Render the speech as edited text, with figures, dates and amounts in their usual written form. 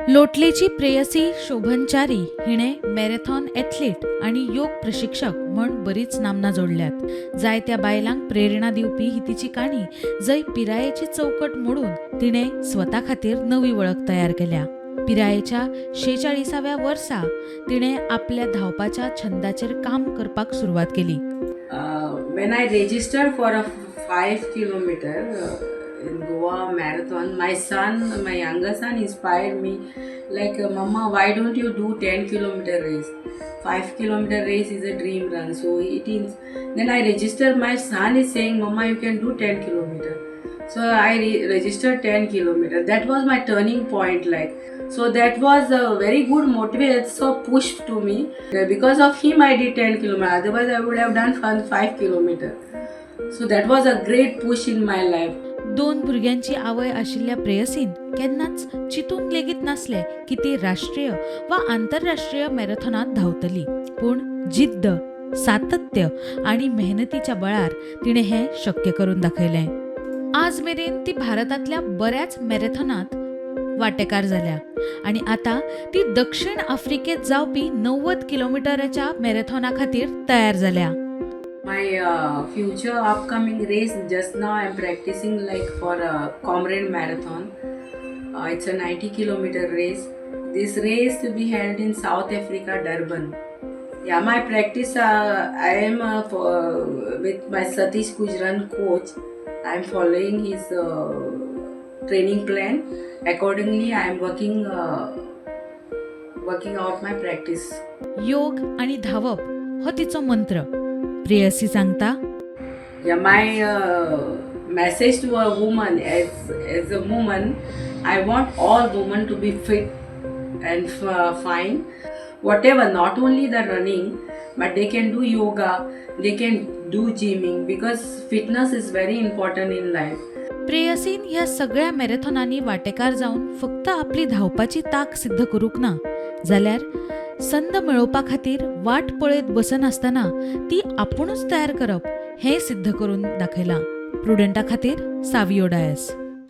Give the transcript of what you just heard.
लोटलेची प्रेयसी शोभन च्यारी हिणें marathon athlete आनी योग प्रशिक्षक म्हण बरीच नामना जोडल्यात. जायत्या बायलांक प्रेरणा दिवपी ही तिची काणी, जंय पिरायेची चौकट मोडून तिणें स्वता खातीर नवी वळख तयार केल्या. पिरायेच्या 46व्या वर्सा तिणें आपल्या धांवपाच्या छंदाचेर काम करपाक सुरवात केली. When I registered for a 5 kilometer in Goa marathon, my son, my younger son, inspired me. Like, "Mama, why don't you do 10 kilometer race? 5 kilometer race is a dream run." So it is. Then I registered. My son is saying, "Mama, you can do 10 kilometer." So I registered 10 kilometer. That was my turning point. Like, so that was a very good motivation, so push to me. Because of him, I did 10 kilometer. Otherwise, I would have done fun 5 kilometer. So that was a great push in my life. दोन भुरग्यांची आवय आशिल्ल्या प्रेयसीन केन्नाच चिंतून लेगीत नासलें की ती राष्ट्रीय वा आंतरराष्ट्रीय मॅरेथॉनांत धांवतली. पूण जिद्द, सातत्य आनी मेहनतीच्या बळार तिणें हें शक्य करून दाखयलें. आज मेरेन ती भारतांतल्या बऱ्याच मॅरेथॉनांत वांटेकार जाल्या आनी आतां ती दक्षिण आफ्रिकेत जावपी 90 किलोमिटराच्या मॅरेथॉना खातीर तयार जाल्या. My future upcoming race, just now I'm practicing like for a Comrade Marathon. It's a 90 kilometer race. This race to be held in South Africa, Durban. Yeah, my practice, I am with my Satish Gujran coach. I am following his training plan. Accordingly, I am working out my practice. योग आणि धांवप हो तिचो मंत्र, प्रेयसी सांगता. Yeah, my message to a woman, as a woman, I want all women to be fit and fine. Whatever, not only the running, but they can do yoga, they can do gymming, because fitness is very important in life. प्रेयसीन ह्या सगळ्या मॅरेथॉनांनी वांटेकार जावन फक्त आपली धांवपाची तांक सिद्ध करूंक ना, जाल्यार संद मेळोवपा खातीर वाट पळयत बसनासतना ती आपुणूच तयार करप हें सिद्ध करून दाखयलां. प्रुडंटा खातीर सावियो डायस.